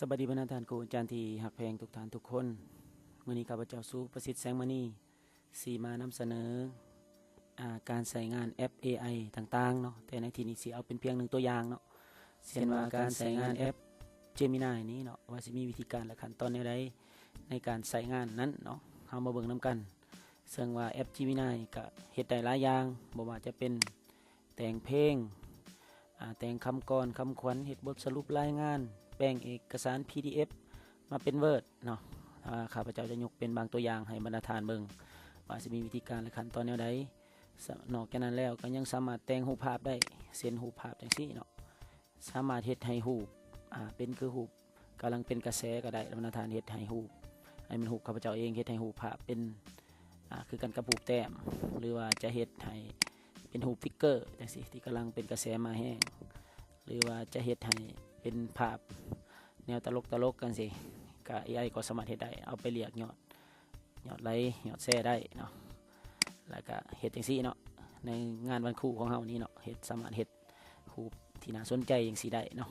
ສະບາຍດີບັນດາທ່ານຄູອາຈານທີ່ຮັກແພງທຸກທ່ານທຸກຄົນ. ມື້ນີ້ຂ້າພະເຈົ້າ ສຸປະສິດ ແສງມະນີ ຊິມານຳສະເໜີ ອາ ການໃຊ້ງານແອັບເອໄອຕ່າງໆເນາະ, ແຕ່ໃນທີ່ນີ້ຊິເອົາເປັນພຽງໜຶ່ງຕົວຢ່າງເນາະ, ເຊັ່ນວ່າການໃຊ້ງານແອັບ Gemini ນີ້ເນາະ ວ່າຊິມີວິທີການ ແລະ ຂັ້ນຕອນແນວໃດໃນການໃຊ້ງານນັ້ນເນາະ, ເຮົາມາເບິ່ງນຳກັນ. ເຊິ່ງວ່າແອັບ Gemini ກະເຮັດໄດ້ຫຼາຍຢ່າງ, ບໍ່ວ່າຈະເປັນແຕ່ງເພງ, ອາ ແຕ່ງຄຳກອນຄຳຂວັນ, ເຮັດບົດສະຫຼຸບລາຍງານ, ແປງເອກະສານ PDF ມາເປັນ Word ເນາະ. ອາ ຂ້າພະເຈົ້າຈະຍົກເປັນບາງຕົວຢ່າງໃຫ້ບັນດາທ່ານເບິ່ງ ວ່າຊິມີວິທີການ ແລະ ຂັ້ນຕອນແນວໃດ. ສະ ນອກຈາກນັ້ນແລ້ວ ກໍຍັງສາມາດແຕ່ງຮູບພາບໄດ້, ເຊັ່ນຮູບພາບຈັ່ງຊີ້ເນາະ, ສາມາດເຮັດໃຫ້ຮູບ ອາ ເປັນຄືຮູບກຳລັງເປັນກະແສກໍໄດ້, ບັນດາທ່ານເຮັດໃຫ້ຮູບ ໃຫ້ມັນຮູບຂ້າພະເຈົ້າເອງ, ເຮັດໃຫ້ຮູບພາບເປັນ ອາ ຄືກັນກັບຮູບແຕ້ມ ຫຼືວ່າຈະເຮັດໃຫ້ເປັນຮູບຟິກເກີຈັ່ງຊີ້ ທີ່ກຳລັງເປັນກະແສມາແຮງ ຫຼືວ່າຈະເຮັດໃຫ້ເປັນພາບແນວຕະຫຼົກໆຈັ່ງຊີ້ ກະ ເອໄອ ກໍສາມາດເຮັດໄດ້. ເອົາໄປລຽກຍອດ ຍອດໄລ ຍອດແຊໄດ້ເນາະ, ແລ້ວກະເຮັດຈັ່ງຊີ້ເນາະ. ໃນງານວັນຄູຂອງເຮົານີ້ເນາະ ເຮັດ ສາມາດເຮັດຮູບທີ່ໜ້າສົນໃຈຈັ່ງຊີ້ໄດ້ເນາະ.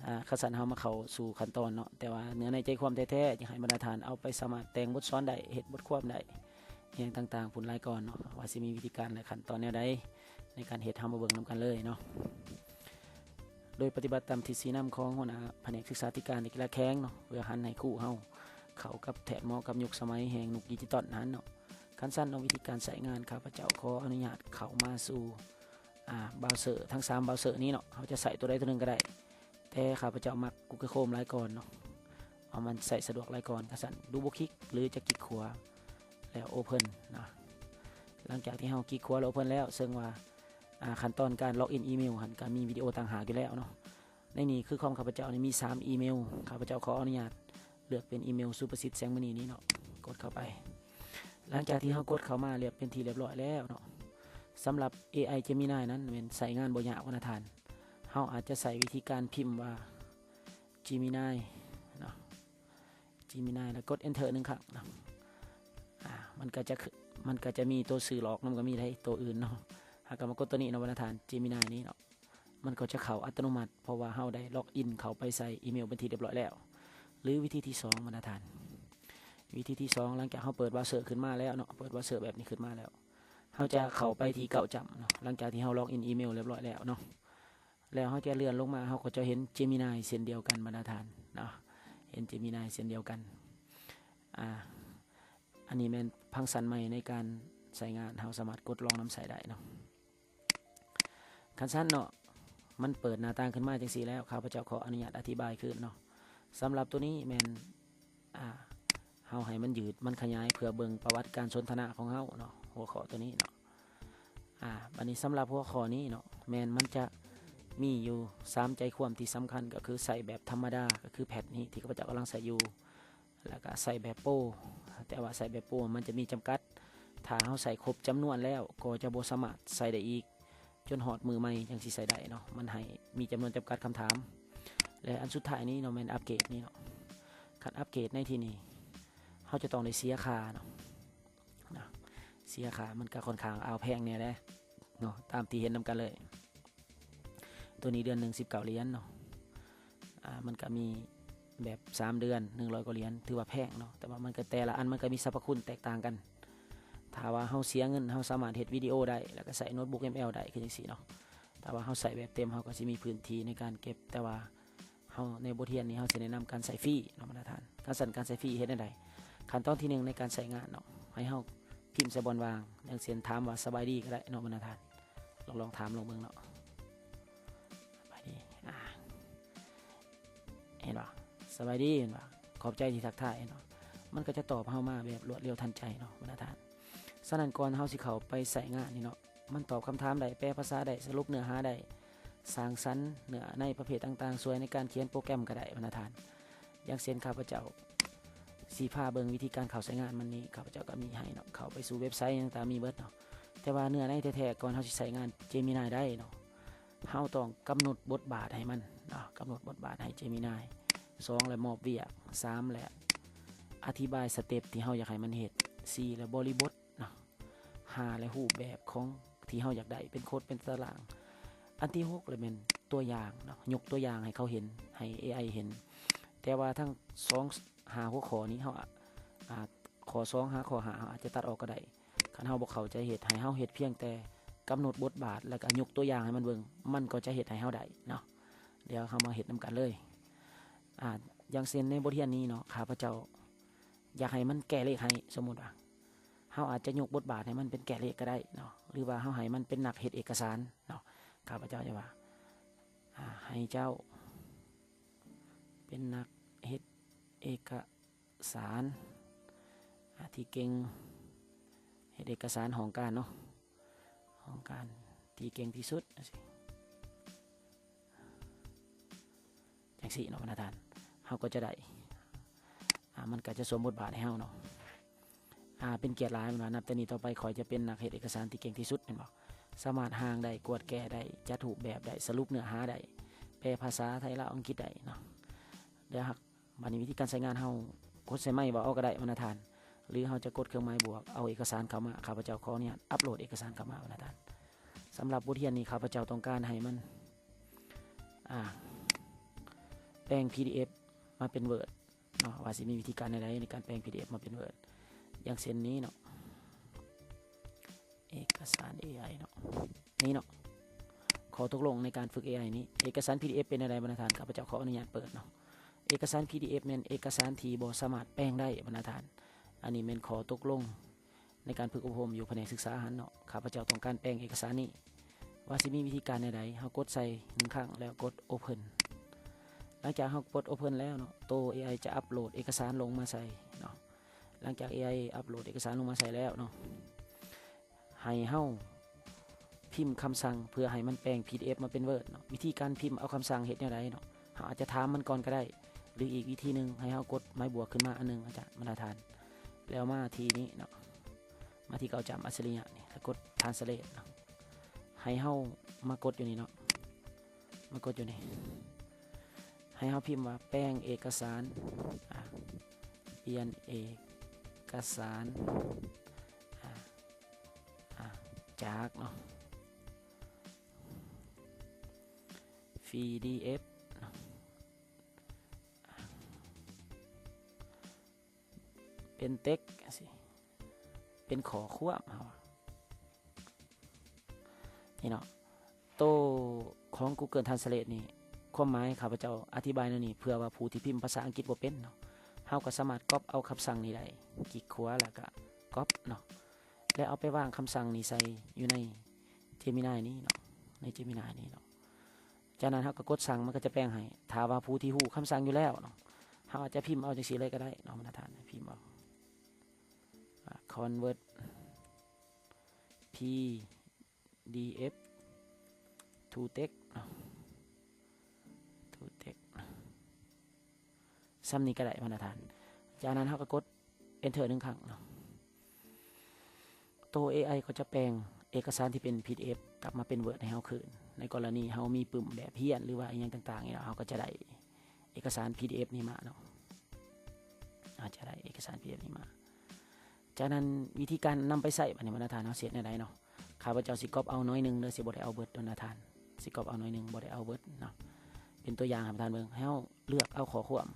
ອາ ຄັນຊັ້ນເຮົາມາເຂົ້າສູ່ຂັ້ນຕອນເນາະ, ແຕ່ວ່າເນື້ອໃນໃຈຄວາມແທ້ໆ ຢາກໃຫ້ບັນດາທ່ານເອົາໄປສາມາດແຕ່ງບົດສອນໄດ້, ເຮັດບົດຄວາມໄດ້ ອີ່ຫຍັງຕ່າງໆພຸ້ນຫຼາຍກ່ອນເນາະ, ວ່າຊິມີວິທີການ ແລະ ຂັ້ນຕອນແນວໃດໃນການເຮັດ ເຮົາມາເບິ່ງນຳກັນເລີຍເນາະ. ໂດຍປະຕິບັດຕາມທິດຊີ້ນຳຂອງຫົວໜ້າພະແນກສຶກສາທິການ ແລະ ກິລາແຂງເນາະ, ເພື່ອຫັນໃຫ້ຄູເຮົາເຂົ້າກັບ ແທດເໝາະກັບຍຸກສະໄໝແຫ່ງຍຸກດິຈິຕອນຫັ້ນເນາະ. ຄັນຊັ້ນເນາະ ວິທີການໃຊ້ງານ ຂ້າພະເຈົ້າຂໍອະນຸຍາດເຂົ້າມາສູ່ ອາ ເບຣາເຊີ ທັງສາມເບຣາເຊີນີ້ເນາະ, ເຮົາຈະໃຊ້ຕົວໃດຕົວໜຶ່ງກໍໄດ້, ແຕ່ຂ້າພະເຈົ້າມັກ Google Chrome ຫຼາຍກ່ອນເນາະ, ເພາະມັນໃຊ້ສະດວກຫຼາຍກ່ອນ. ຄັນຊັ້ນ Double Click ຫຼືຈະຄລິກຂວາ ແລ້ວ Open ເນາະ. ຫຼັງຈາກທີ່ເຮົາຄລິກຂວາ ແລ້ວ Open ແລ້ວ ເຊິ່ງວ່າ ອາ ຂັ້ນຕອນການ Login Email ຫັ້ນ ກໍມີວິດີໂອຕ່າງຫາກຢູ່ແລ້ວເນາະ. ໃນນີ້ຄືຂອງຂ້າພະເຈົ້ານີ້ມີສາມອີເມວ, ຂ້າພະເຈົ້າຂໍອະນຸຍາດເລືອກເປັນອີເມວ ສຸປະສິດ ແສງມະນີ ນີ້ເນາະ, ກົດເຂົ້າໄປ. ຫຼັງຈາກທີ່ເຮົາກົດເຂົ້າມາລຽບ ເປັນທີ່ລຽບຮ້ອຍແລ້ວເນາະ, ສຳລັບ ເອໄອ Gemini ນັ້ນແມ່ນໃຊ້ງານບໍ່ຍາກບັນດາທ່ານ, ເຮົາອາດຈະໃຊ້ວິທີການພິມວ່າ Gemini ເນາະ, Gemini ແລ້ວກົດ Enter ໜຶ່ງຄັ້ງເນາະ. ອາ ມັນກໍຈະ ມັນກໍຈະມີໂຕຊື່ຫຼອກນຳກໍມີໄດ໋ ໂຕອື່ນເນາະ. ເຮົາກໍມາກົດໂຕນີ້ເນາະບັນດາທ່ານ Gemini ນີ້ເນາະ, ມັນກໍຈະເຂົ້າອັດຕະໂນມັດ ເພາະວ່າເຮົາໄດ້ Login ເຂົ້າໄປໃສ່ອີເມວເປັນທີ່ລຽບຮ້ອຍແລ້ວ. ຫຼືວິທີທີສອງບັນດາທ່ານ, ວິທີທີສອງ ຫຼັງຈາກເຮົາເປີດເບຣາເຊີຂຶ້ນມາແລ້ວເນາະ, ເປີດເບຣາເຊີແບບນີ້ຂຶ້ນມາແລ້ວ ເຮົາຈະເຂົ້າໄປທີ່ເກົ້າຈ້ຳເນາະ. ຫຼັງຈາກທີ່ເຮົາ Login ອີເມວລຽບຮ້ອຍແລ້ວເນາະ, ແລ້ວເຮົາຈະເລື່ອນລົງມາ ເຮົາກໍຈະເຫັນ Gemini ເຊັ່ນດຽວກັນບັນດາທ່ານເນາະ, ເຫັນ Gemini ເຊັ່ນດຽວກັນ. ອາ ອັນນີ້ແມ່ນຟັງຊັນໃໝ່ໃນການໃຊ້ງານ, ເຮົາສາມາດກົດລອງນຳໃຊ້ໄດ້ເນາະ. ຄັນຊັ້ນເນາະ ມັນເປີດໜ້າຕ່າງຂຶ້ນມາຈັ່ງຊີ້ແລ້ວ, ຂ້າພະເຈົ້າຂໍອະນຸຍາດອະທິບາຍຄືນເນາະ. ສຳລັບໂຕນີ້ແມ່ນ ອາ ເຮົາໃຫ້ມັນຍືດ ມັນຂະຫຍາຍ ເພື່ອເບິ່ງປະຫວັດການສົນທະນາຂອງເຮົາເນາະ, ຫົວຂໍ້ໂຕນີ້ເນາະ. ອາ ບັດນີ້ສຳລັບຫົວຂໍ້ນີ້ເນາະ ແມ່ນມັນຈະມີຢູ່ສາມໃຈຄວາມທີ່ສຳຄັນ, ກໍຄືໃຊ້ແບບທຳມະດາ ກໍຄືແພັດນີ້ທີ່ຂ້າພະເຈົ້າກຳລັງໃຊ້ຢູ່, ແລ້ວກໍໃຊ້ແບບໂປ, ແຕ່ວ່າໃຊ້ແບບໂປມັນຈະມີຈຳກັດ, ຖ້າເຮົາໃຊ້ຄົບຈຳນວນແລ້ວກໍຈະບໍ່ສາມາດໃຊ້ໄດ້ອີກ ຈົນຮອດມື້ໃໝ່ຈັ່ງຊິໃຊ້ໄດ້ເນາະ, ມັນໃຫ້ມີຈຳນວນຈຳກັດຄຳຖາມ. ແລະ ອັນສຸດທ້າຍນີ້ເນາະ ແມ່ນອັບເກຣດນີ້ເນາະ. ຄັນອັບເກຣດໃນທີ່ນີ້ ເຮົາຈະຕ້ອງໄດ້ເສຍຄ່າເນາະ, ເນາະ ເສຍຄ່າ ມັນກໍຄ່ອນຂ້າງອາວແພງແດ່ເດ້ເນາະ, ຕາມທີ່ເຫັນນຳກັນເລີຍ. ໂຕນີ້ເດືອນໜຶ່ງສິບເກົ້າຫຼຽນເນາະ, ອາ ມັນກໍມີແບບສາມເດືອນ ໜຶ່ງຮ້ອຍກວ່າຫຼຽນ ຖືວ່າແພງເນາະ, ແຕ່ວ່າມັນກໍ ແຕ່ລະອັນມັນກໍມີສັບພະຄຸນແຕກຕ່າງກັນ. ຖ້າວ່າເຮົາເສຍເງິນ ເຮົາສາມາດເຮັດວິດີໂອໄດ້ ແລ້ວກໍໃຊ້ໂນ້ດບຸກ ເອັມແອລ ໄດ້ ຄືຈັ່ງຊີ້ເນາະ. ແຕ່ວ່າເຮົາໃຊ້ແບບເຕັມ ເຮົາກໍຊິມີພື້ນທີ່ໃນການເກັບ, ແຕ່ວ່າເຮົາ ໃນບົດຮຽນນີ້ເຮົາຊິແນະນຳການໃຊ້ຟຣີເນາະບັນດາທ່ານ. ຄັນຊັ້ນການໃຊ້ຟຣີເຮັດແນວໃດ? ຂັ້ນຕອນທີໜຶ່ງໃນການໃຊ້ງານເນາະ, ໃຫ້ເຮົາພິມໃສ່ບ່ອນວ່າງ ຢ່າງເຊັ່ນ ຖາມວ່າ ສະບາຍດີ ກໍໄດ້ເນາະບັນດາທ່ານ, ລອງ ລອງຖາມລອງເບິ່ງເນາະ. ສະບາຍດີ ອາ ເຫັນບໍ່? ສະບາຍດີ ເຫັນບໍ່? ຂອບໃຈທີ່ທັກທາຍ ເຫັນບໍ່? ມັນກໍຈະຕອບເຮົາມາແບບລວດເລັວທັນໃຈເນາະບັນດາທ່ານ. ສະນັ້ນ ກ່ອນເຮົາຊິເຂົ້າໄປໃຊ້ງານນີ້ເນາະ, ມັນຕອບຄຳຖາມໄດ້, ແປພາສາໄດ້, ສະຫຼຸບເນື້ອຫາໄດ້, ສ້າງສັນເນື້ອໃນປະເພດຕ່າງໆ, ຊ່ວຍໃນການຂຽນໂປຣແກຣມກໍໄດ້ບັນດາທ່ານ. ຢ່າງເຊັ່ນ ຂ້າພະເຈົ້າຊິພາເບິ່ງວິທີການເຂົ້າໃຊ້ງານມັນນີ້, ຂ້າພະເຈົ້າກໍມີໃຫ້ເນາະ, ເຂົ້າໄປສູ່ເວັບໄຊຕ່າງໆ ມີເບິດເນາະ. ແຕ່ວ່າເນື້ອໃນແທ້ໆ ກ່ອນເຮົາຊິໃຊ້ງານ Gemini ໄດ້ເນາະ, ເຮົາຕ້ອງກຳນົດບົດບາດໃຫ້ມັນເນາະ, ກຳນົດບົດບາດໃຫ້ Gemini. ສອງ ແລະ ມອບວຽກ. ສາມ ແລະ ອະທິບາຍສະເຕັບທີ່ເຮົາຢາກໃຫ້ມັນເຮັດ. ສີ່ ແລະ ບໍລິບົດເນາະ. ຫ້າ ແລະ ຮູບແບບຂອງທີ່ເຮົາຢາກໄດ້ ເປັນໂຄດ ເປັນຕາລາງ. ອັນທີຫົກ ແລະ ແມ່ນ ຕົວຢ່າງເນາະ, ຍົກຕົວຢ່າງໃຫ້ເຂົາເຫັນ, ໃຫ້ເອໄອເຫັນ. ແຕ່ວ່າທັງສອງ ຫ້າຫົວຂໍ້ນີ້ ເຮົາ ອາ ອາ ຂໍ້ສອງຫາຂໍ້ຫ້າ ເຮົາອາດຈະຕັດອອກກໍໄດ້. ຄັນເຮົາບໍ່ເຂົ້າໃຈເຮັດ, ໃຫ້ເຮົາເຮັດພຽງແຕ່ກຳນົດບົດບາດ ແລ້ວກໍຍົກຕົວຢ່າງໃຫ້ມັນເບິ່ງ, ມັນກໍຈະເຮັດໃຫ້ເຮົາໄດ້ເນາະ. ດຽວເຮົາມາເຮັດນຳກັນເລີຍ. ອາ ຢ່າງເຊັ່ນໃນບົດຮຽນນີ້ເນາະ, ຂ້າພະເຈົ້າຢາກໃຫ້ມັນແກ້ເລກໃຫ້. ສົມມຸດວ່າເຮົາອາດຈະຍົກບົດບາດໃຫ້ມັນເປັນແກ້ເລກກໍໄດ້ເນາະ, ຫຼືວ່າເຮົາໃຫ້ມັນເປັນນັກເຮັດເອກະສານເນາະ. ຂ້າພະເຈົ້າຈະວ່າ ອາ ໃຫ້ເຈົ້າເປັນນັກເຮັດເອກະ ສານ ອາ ທີ່ເກັ່ງ, ເຮັດເອກະສານຫ້ອງການເນາະ, ຫ້ອງການທີ່ເກັ່ງທີ່ສຸດ ຈັ່ງຊີ້ເນາະ ບັນດາທ່ານ, ເຮົາກໍຈະໄດ້ ອາ ມັນກໍຈະສວມບົດບາດໃຫ້ເຮົາເນາະ. ອາ ເປັນກຽດຫຼາຍ ເພິ່ນວ່າ, ນັບແຕ່ນີ້ຕໍ່ໄປ ຂ້ອຍຈະເປັນນັກເຮັດເອກະສານທີ່ເກັ່ງທີ່ສຸດ, ແມ່ນບໍ່? ສາມາດຮ່າງໄດ້, ກວດແກ້ໄດ້, ຈັດຮູບແບບໄດ້, ສະຫຼຸບເນື້ອຫາໄດ້, ແປພາສາໄທ ລາວ ອັງກິດໄດ້ເນາະ. ແລ້ວ ບາດນີ້ວິທີການໃຊ້ງານ ເຮົາກົດໃສ່ໄມເວົ້າເອົາກໍໄດ້ ບັນດາທ່ານ, ຫຼືເຮົາຈະກົດເຄື່ອງໝາຍບວກ ເອົາເອກະສານເຂົ້າມາ. ຂ້າພະເຈົ້າຂໍອະນຸຍາດອັບໂຫຼດເອກະສານເຂົ້າມາ ບັນດາທ່ານ. ສຳລັບບົດຮຽນນີ້ ຂ້າພະເຈົ້າຕ້ອງການໃຫ້ມັນ ອາ ແປງ PDF ມາເປັນ Word ເນາະ, ວ່າຊິມີວິທີການແນວໃດໃນການແປງ PDF ມາເປັນ Word ຢ່າງເຊັ່ນນີ້ເນາະ. ເອກະສານ ເອໄອ ເນາະ, ນີ້ເນາະ ຂໍ້ຕົກລົງໃນການຝຶກ ເອໄອ ນີ້. ເອກະສານ PDF ເປັນແນວໃດ ບັນດາທ່ານ? ຂ້າພະເຈົ້າຂໍອະນຸຍາດເປີດເນາະ. ເອກະສານ PDF ແມ່ນເອກະສານທີ່ບໍ່ສາມາດແປງໄດ້ ບັນດາທ່ານ. ອັນນີ້ແມ່ນຂໍ້ຕົກລົງໃນການຝຶກອົບຮົມຢູ່ພະແນກສຶກສາຫັ້ນເນາະ. ຂ້າພະເຈົ້າຕ້ອງການແປງເອກະສານນີ້. ວ່າຊິມີວິທີການແນວໃດ? ເຮົາກົດໃສ່ໜຶ່ງຄັ້ງ ແລ້ວກົດ Open. ຫຼັງຈາກເຮົາກົດ Open ແລ້ວເນາະ, ໂຕ ເອໄອ ຈະອັບໂຫຼດເອກະສານລົງມາໃສ່ເນາະ. ຫຼັງຈາກ ເອໄອ ອັບໂຫຼດເອກະສານລົງມາໃສ່ແລ້ວເນາະ, ໃຫ້ເຮົາພິມຄຳສັ່ງເພື່ອໃຫ້ມັນແປງ PDF ມາເປັນ Word ເນາະ. ວິທີການພິມເອົາຄຳສັ່ງເຮັດແນວໃດເນາະ? ເຮົາອາດຈະຖາມມັນກ່ອນກໍໄດ້, ຫຼືອີກວິທີໜຶ່ງ ໃຫ້ເຮົາກົດໄມ້ບວກຂຶ້ນມາອັນໜຶ່ງ ອາຈານ ບັນດາທ່ານ, ແລ້ວມາທີ່ນີ້ເນາະ, ມາທີ່ເກົ້າຈ້ຳອັດສະລິຍະນີ້ ແລ້ວກົດ Translate ເນາະ. ໃຫ້ເຮົາມາກົດຢູ່ນີ້ເນາະ, ມາກົດຢູ່ນີ້, ໃຫ້ເຮົາພິມວ່າ ແປງເອກະສານ ອາ ປ່ຽນເອກະສານ ອາ ອາ ຈາກເນາະ PDF ເນາະ ເປັນເຕັກ ຈັ່ງຊີ້ ເປັນຂໍ້ຄວາມ ເຮົາ ນີ້ເນາະ. ໂຕຂອງ Google Translate ນີ້ ຄວາມໝາຍຂ້າພະເຈົ້າອະທິບາຍແນວນີ້ ເພື່ອວ່າຜູ້ທີ່ພິມພາສາອັງກິດບໍ່ເປັນເນາະ, ເຮົາກໍສາມາດກັອບເອົາຄຳສັ່ງນີ້ໄດ້, ຄລິກຂວາແລ້ວກໍກັອບເນາະ, ແລ້ວເອົາໄປວາງຄຳສັ່ງນີ້ໃສ່ຢູ່ໃນ Gemini ນີ້ເນາະ, ໃນ Gemini ນີ້ເນາະ. ຈາກນັ້ນເຮົາກໍກົດສັ່ງ ມັນກໍຈະແປງໃຫ້. ຖ້າວ່າຜູ້ທີ່ຮູ້ຄຳສັ່ງຢູ່ແລ້ວເນາະ, ເຮົາອາດຈະພິມເອົາຈັ່ງຊີ້ເລີຍກໍໄດ້ເນາະ, ບັນດາທ່ານ, ພິມເອົາ convert PDF to text ເນາະ, to text ສ່ຳນີ້ກໍໄດ້ ບັນດາທ່ານ. ຈາກນັ້ນເຮົາກໍກົດ Enter ໜຶ່ງຄັ້ງເນາະ. ໂຕ ເອໄອ ກໍຈະແປງເອກະສານທີ່ເປັນ PDF ກັບມາເປັນ Word ໃຫ້ເຮົາຄືນ. ໃນກໍລະນີເຮົາມີປຶ້ມແບບຮຽນ ຫຼືວ່າອີ່ຫຍັງຕ່າງໆນີ້ເນາະ, ເຮົາກໍຈະໄດ້ເອກະສານ PDF ນີ້ມາເນາະ, ເຮົາຈະໄດ້ເອກະສານ PDF ນີ້ມາ. ຈາກນັ້ນວິທີການນຳໄປໃຊ້ ບາດນີ້ ບັນດາທ່ານ, ເຮົາຊິເຮັດແນວໃດເນາະ? ຂ້າພະເຈົ້າຊິກັອບເອົາໜ້ອຍໜຶ່ງເດີ, ຊິບໍ່ໄດ້ເອົາເບິດ ບັນດາທ່ານ, ຊິກັອບເອົາໜ້ອຍໜຶ່ງ, ບໍ່ໄດ້ເອົາເບິດເນາະ. ເປັນຕົວຢ່າງໃຫ້ທ່ານເບິ່ງ, ໃຫ້ເຮົາເລືອກເອົາຂໍ້ຄວາມ,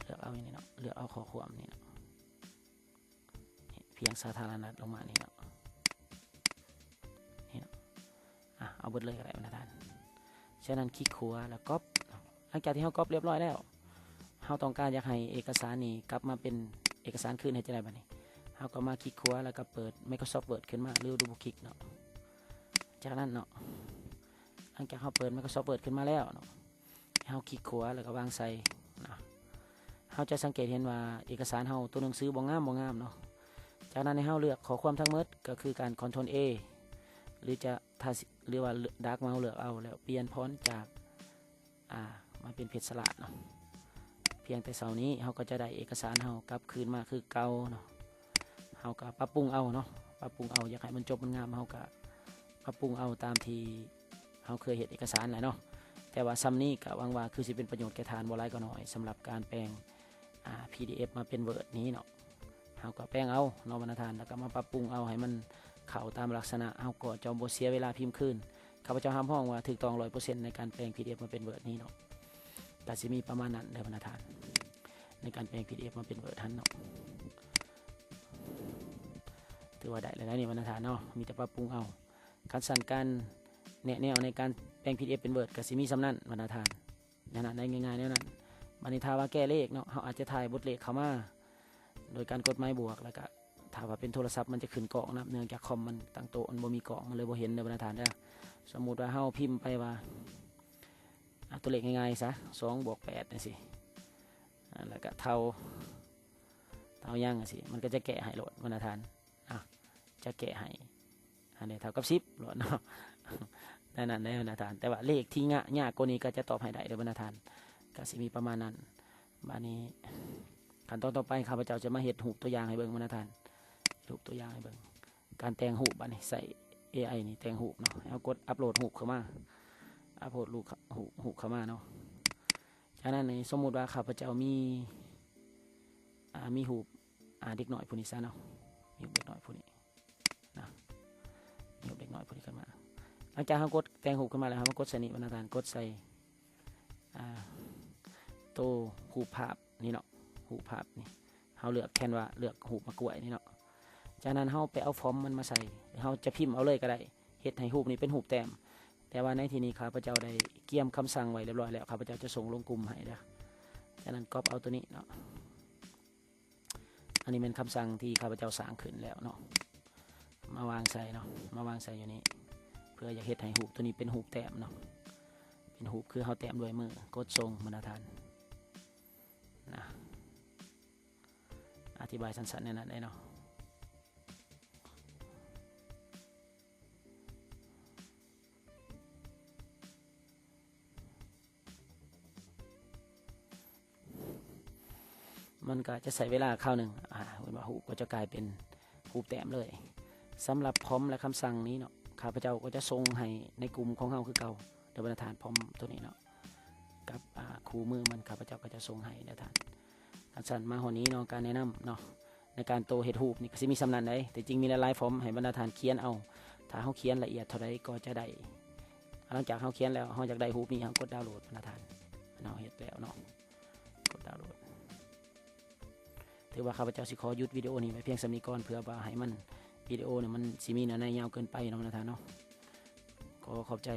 ເລືອກເອົາອັນນີ້ເນາະ, ເລືອກເອົາຂໍ້ຄວາມນີ້ເນາະ. ພຽງສາທາລະນະລົງມານີ້ເນາະ, ນີ້ເນາະ, ອາ ເອົາເບິດເລີຍກໍໄດ້ ບັນດາທ່ານ. ສະນັ້ນຄລິກຂວາແລ້ວກັອບເນາະ. ຫຼັງຈາກທີ່ເຮົາກັອບລຽບຮ້ອຍແລ້ວ, ເຮົາຕ້ອງການຢາກໃຫ້ເອກະສານນີ້ກັບມາເປັນເອກະສານຄືນ, ເຮັດຈັ່ງໃດບາດນີ້? ເຮົາກໍມາຄລິກຂວາແລ້ວກໍເປີດ Microsoft Word ຂຶ້ນມາ ຫຼື Double Click ເນາະ. ຈາກນັ້ນເນາະ, ຫຼັງຈາກເຮົາເປີດ Microsoft Word ຂຶ້ນມາແລ້ວເນາະ, ເຮົາຄລິກຂວາແລ້ວກໍວາງໃສ່ເນາະ. ເຮົາຈະສັງເກດເຫັນວ່າເອກະສານເຮົາຕົວໜັງສືບໍ່ງາມ, ບໍ່ງາມເນາະ. ຈາກນັ້ນໃຫ້ເຮົາເລືອກຂໍ້ຄວາມທັງໝົດ, ກໍຄືການ Ctrl A ຫຼືຈະ ຖ້າ ຫຼືວ່າ Dark Mouse ເລືອກເອົາ ແລ້ວປ່ຽນຟອນຈາກ ອາ ມາເປັນເພັດສະຫຼາດເນາະ. ພຽງແຕ່ເທົ່ານີ້ເຮົາກໍຈະໄດ້ເອກະສານເຮົາກັບຄືນມາຄືເກົ່າເນາະ. ເຮົາກໍປັບປຸງເອົາເນາະ, ປັບປຸງເອົາ, ຢາກໃຫ້ມັນຈົບມັນງາມ ເຮົາກໍປັບປຸງເອົາຕາມທີ່ ເຮົາເຄີຍເຮັດເອກະສານແຫຼະເນາະ. ແຕ່ວ່າສ່ຳນີ້ກໍຫວັງວ່າຄືຊິເປັນປະໂຫຍດແກ່ທ່ານບໍ່ຫຼາຍກໍໜ້ອຍ ສຳລັບການແປງ ອາ PDF ມາເປັນ Word ນີ້ເນາະ. ເຮົາກໍແປງເອົາເນາະ ບັນດາທ່ານ, ແລ້ວກໍມາປັບປຸງເອົາໃຫ້ມັນເຂົ້າຕາມລັກສະນະ, ເຮົາກໍຈະບໍ່ເສຍເວລາພິມຄືນ. ຂ້າພະເຈົ້າຮັບຮອງວ່າຖືກຕ້ອງຮ້ອຍເປີເຊັນໃນການແປງ ພີດີເອັຟ ມາເປັນ Word ນີ້ເນາະ. ກະຊິມີປະມານນັ້ນເດີບັນດາທ່ານ ໃນການແປງ ພີດີເອັຟ ມາເປັນ Word ຫັ້ນເນາະ. ຖືວ່າໄດ້ແລ້ວນີ້ບັນດາທ່ານເນາະ ມີແຕ່ປັບປຸງເອົາ. ຄັນຊັ້ນການແນະແນວໃນການແປງ ພີດີເອັຟ ເປັນ Word ກະຊິມີສ່ຳນັ້ນບັນດາທ່ານ. ແນວນັ້ນໄດ້ ງ່າຍໆແນວນັ້ນ. ບາດນີ້ຖ້າວ່າແກ້ເລກເນາະ ເຮົາອາດຈະຖ່າຍບົດເລກເຂົ້າມາ ໂດຍການກົດໝາຍບວກ ແລ້ວກະຖ້າວ່າເປັນໂທລະສັບມັນຈະຂຶ້ນກ້ອງນຳ ເນື່ອງຈາກຄອມມັນຕັ້ງໂຕະມັນບໍ່ມີກ້ອງ ມັນເລີຍບໍ່ເຫັນເດີບັນດາທ່ານເດີ. ສົມມຸດວ່າເຮົາພິມໄປວ່າ ອາ ຕົວເລກງ່າຍໆຊະ ສອງບວກແປດ ຈັ່ງຊີ້ ອາ ແລ້ວກະເທົ່າ ເທົ່າຫຍັງຈັ່ງຊີ້ ມັນກະຈະແກ້ໃຫ້ໂລດບັນດາທ່ານ ອາ ຈະແກ້ໃຫ້ ອັນນີ້ເທົ່າກັບສິບໂລດເນາະ ແນວນັ້ນເດີບັນດາທ່ານ. ແຕ່ວ່າເລກທີ່ຍາກ ຍາກກວ່ານີ້ກະຈະຕອບໃຫ້ໄດ້ເດີບັນດາທ່ານ ກະຊິມີປະມານນັ້ນ. ບາດນີ້ຂັ້ນຕອນຕໍ່ໄປ ຂ້າພະເຈົ້າຈະມາເຮັດຮູບຕົວຢ່າງໃຫ້ເບິ່ງບັນດາທ່ານ ເຮັດຮູບຕົວຢ່າງໃຫ້ເບິ່ງ. ການແຕ່ງຮູບ ບາດນີ້ໃຊ້ ເອໄອ ນີ້ແຕ່ງຮູບເນາະ ໃຫ້ເຮົາກົດອັບໂຫຼດຮູບເຂົ້າມາ ອັບໂຫຼດຮູບ ຮູບ ຮູບເຂົ້າມາເນາະ. ຈາກນັ້ນນີ້ ສົມມຸດວ່າຂ້າພະເຈົ້າມີ ອາ ມີຮູບ ອາ ເດັກນ້ອຍຜູ້ນີ້ຊະເນາະ ມີຮູບເດັກນ້ອຍຜູ້ນີ້ນະ ມີຮູບເດັກນ້ອຍຜູ້ນີ້ຂຶ້ນມາ. ຫຼັງຈາກເຮົາກົດແຕ່ງຮູບຂຶ້ນມາແລ້ວ ເຮົາມາກົດໃສ່ນີ້ບັນດາທ່ານ ກົດໃສ່ ອາ ໂຕຮູບພາບນີ້ເນາະ ຮູບພາບນີ້ ເຮົາເລືອກແຄນວາ ເລືອກຮູບໝາກກ້ວຍນີ້ເນາະ. ຈາກນັ້ນເຮົາໄປເອົາຟອມມັນມາໃສ່ ຫຼືເຮົາຈະພິມເອົາເລີຍກະໄດ້ ເຮັດໃຫ້ຮູບນີ້ເປັນຮູບແຕ້ມ. ແຕ່ວ່າໃນທີ່ນີ້ຂ້າພະເຈົ້າໄດ້ກຽມຄຳສັ່ງໄວ້ລຽບລ້ອຍແລ້ວ ຂ້າພະເຈົ້າຈະສົ່ງລົງກຸ່ມໃຫ້ເດີ. ຈາກນັ້ນກັອບເອົາໂຕນີ້ເນາະ ອັນນີ້ແມ່ນຄຳສັ່ງທີ່ຂ້າພະເຈົ້າສ້າງຂຶ້ນແລ້ວເນາະ ມາວາງໃສ່ເນາະ ມາວາງໃສ່ຢູ່ນີ້ ເພື່ອຢາກເຮັດໃຫ້ຮູບໂຕນີ້ເປັນຮູບແຕ້ມເນາະ ເປັນຮູບຄືເຮົາແຕ້ມດ້ວຍມື. ກົດສົ່ງບັນດາທ່ານນະ ອະທິບາຍສັ້ນໆແນວນັ້ນເດ້ເນາະ. ມັນກະຈະໃຊ້ເວລາຄາວໜຶ່ງ ອາ ເຫັນວ່າຮູບກໍຈະກາຍເປັນຮູບແຕ້ມເລີຍ. ສຳລັບພຣອມ ແລະ ຄຳສັ່ງນີ້ເນາະ ຂ້າພະເຈົ້າກໍຈະສົ່ງໃຫ້ໃນກຸ່ມຂອງເຮົາຄືເກົ່າເດີບັນດາທ່ານ ພຣອມໂຕນີ້ເນາະ ກັບ ອາ ຄູ່ມືມັນ ຂ້າພະເຈົ້າກໍຈະສົ່ງໃຫ້ເດີທ່ານ. ຄັນຊັ້ນມາຮອດນີ້ເນາະ ການແນະນຳເນາະ ໃນການໂຕເຮັດຮູບນີ້ກະຊິມີສ່ຳນັ້ນເດ້ ແຕ່ຈິງມີຫຼາຍໆຟອມໃຫ້ບັນດາທ່ານຂຽນເອົາ. ຖ້າເຮົາຂຽນລະອຽດເທົ່າໃດກໍຈະໄດ້ ຫຼັງຈາກເຮົາຂຽນແລ້ວ ເຮົາຢາກໄດ້ຮູບນີ້ ເຮົາກົດດາວໂຫຼດບັນດາທ່ານ ເຮົາເຮັດແລ້ວເນາະ ກົດດາວໂຫຼດ. ຖືວ່າຂ້າພະເຈົ້າຊິຂໍຢຸດວິດີໂອນີ້ໄວ້ພຽງສ່ຳນີ້ກ່ອນ ເພື່ອບໍ່ໃຫ້ມັນ ວິດີໂອນີ້ມັນຊິມີເນື້ອໃນຍາວເກີນໄປເນາະບັນດາທ່ານເນາະ. ຂໍຂອບໃຈ.